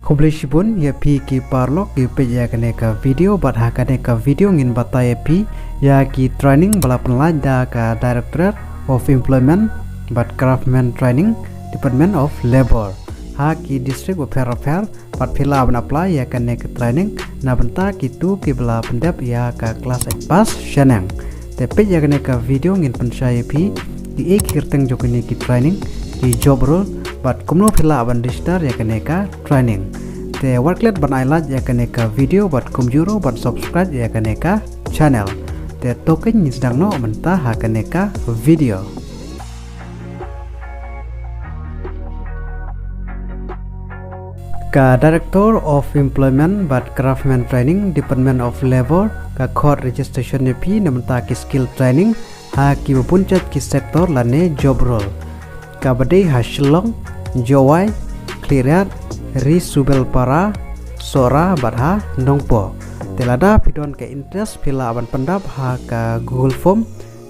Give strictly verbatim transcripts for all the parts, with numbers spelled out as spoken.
Khublei shibun ïa phi ki paralok ïa peit ïa kane ka video, bad ha kane ka video ngin batai ïa phi ïa ki training ba la pynlait da ka Directorate of Employment bad Craftsman Training, Department of Labour, ha ki district bapher bapher. Bad phi lah ban apply ïa kane ka training na bynta kito kiba la pyndep ïa ka class eight pass shaneng. Te peit ïa kane ka video ngin pynshai ïa phi kiei ki kyrteng jong kine ki training, ki job role, bad kumno phi lah ban register ïa kane ka training. Te wat klet ban ai like ïa kane ka video bad kumjuh ruh ban subscribe ïa kane ka channel. Te to ngin sdang noh mynta ha kane ka video. Ka Director of Employment bad Craftsman Training, Department of Labour, ka khot registration ïa phi na bynta ki skill training ha kiba bun jait ki sector lane job role, kaba dei ha Shillong, Jowai, Khliehriat, Ri Subelpara, Sohra bad ha Nongpoh. Te lada phi don ka interest phi lah ban pyndap ha ka Google form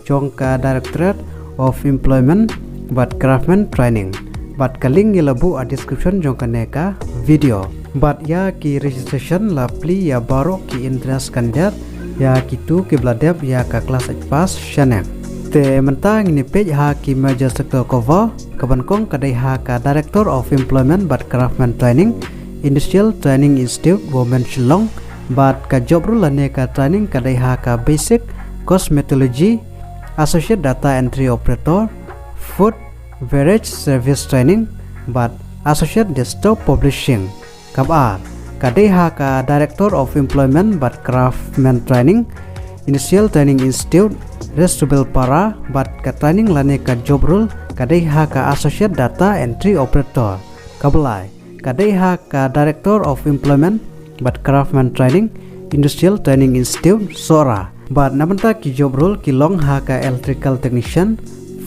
jong ka Directorate of Employment bad Craftsman Training, bad ka link ngi la buh ha description jong kane ka video. Bad ïa ki registration la plie ïa baroh ki interest candidate, ïa kito kiba la dep ïa ka class eight pass shaneng. Te mynta ngin ïa peit ha ki major sector kaba, kaba nyngkong ka dei ha ka Director of Employment bad Craftsman Training, Industrial Training Institute, Women, Shillong. Bad ka job role lane ka training ka dei ha ka Basic Cosmetology, Associate Data Entry Operator, Food Beverage Service Training, bad Associate Desktop Publishing. Kaba ar ka dei ha ka Director of Employment bad Craftsman Training, Industrial Training Institute, Ri Subelpara, bad ka training lane ka job role ka dei ha ka Associate Data Entry Operator. Kaba lai ka dei ha ka Director of Employment bad Craftsman Training, Industrial Training Institute, Sohra. Bad na bynta ki job role ki long ha ka Electrical Technician,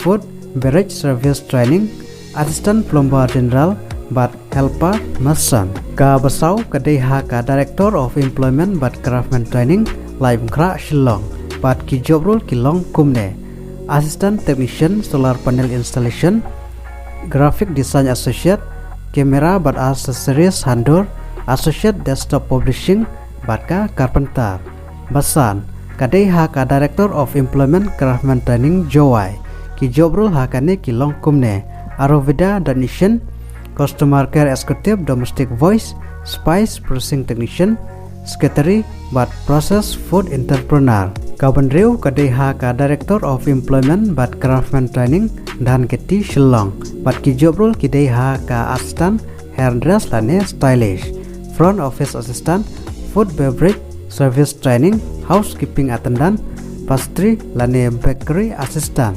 Food Beverage Service Training, Assistant Plumber General, bad Helper Mason. Kaba saw ka dei ha ka Director of Employment bad Craftsman Training, Laitumkhrah, Shillong. Bad ki job role ki long kumne: Assistant Technician Solar Panel Installation, Graphic Design Associate, Camera bad Accessories Handor, Associate Desktop Publishing, bad ka Carpenter. Ba san ka dei ha ka Director of Employment Craftsman Training, Jowai. Ki job role ha kane ki long kumne: Arovida Technician, Customer Care Executive, Domestic Voice, Spice Processing Technician, Secretary, bad Process Food Entrepreneur. Kaba hynriew ka dei ha ka Director of Employment bad Craftsman Training, Dhankheti, Shillong. Bad ki job role ki dei ha ka Assistant Hairdress lane Stylist, Front Office Assistant, Food Beverage Service Training, Housekeeping Attendant, Pastry lane Bakery Assistant.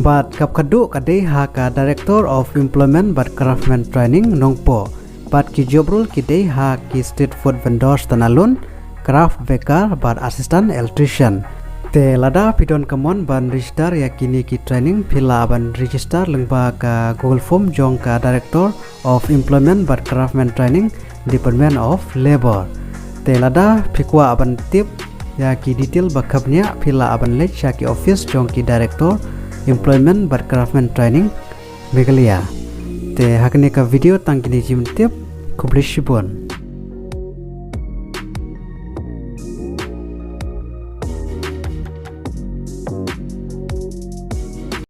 Bad kaba khatduh ka dei ha ka Director of Employment bad Craftsman Training, Nongpoh. Bad ki job role ki dei ha ki street food vendors, tanalun, craft baker, bad assistant electrician. Te lada phi don ka mon ban register ïa kine ki training, phi lah ban register lyngba ka Google form jong ka Director of Employment bad Craftsman Training, Department of Labour. Te lada phi kwah ban tip ïa ki detail ba khapngiah, phi lah ban leit sha ki office jong ki Director Employment bad Craftsman Training, Meghalaya. Te ha kane ka video tang kine jingtip. Khublei shibun.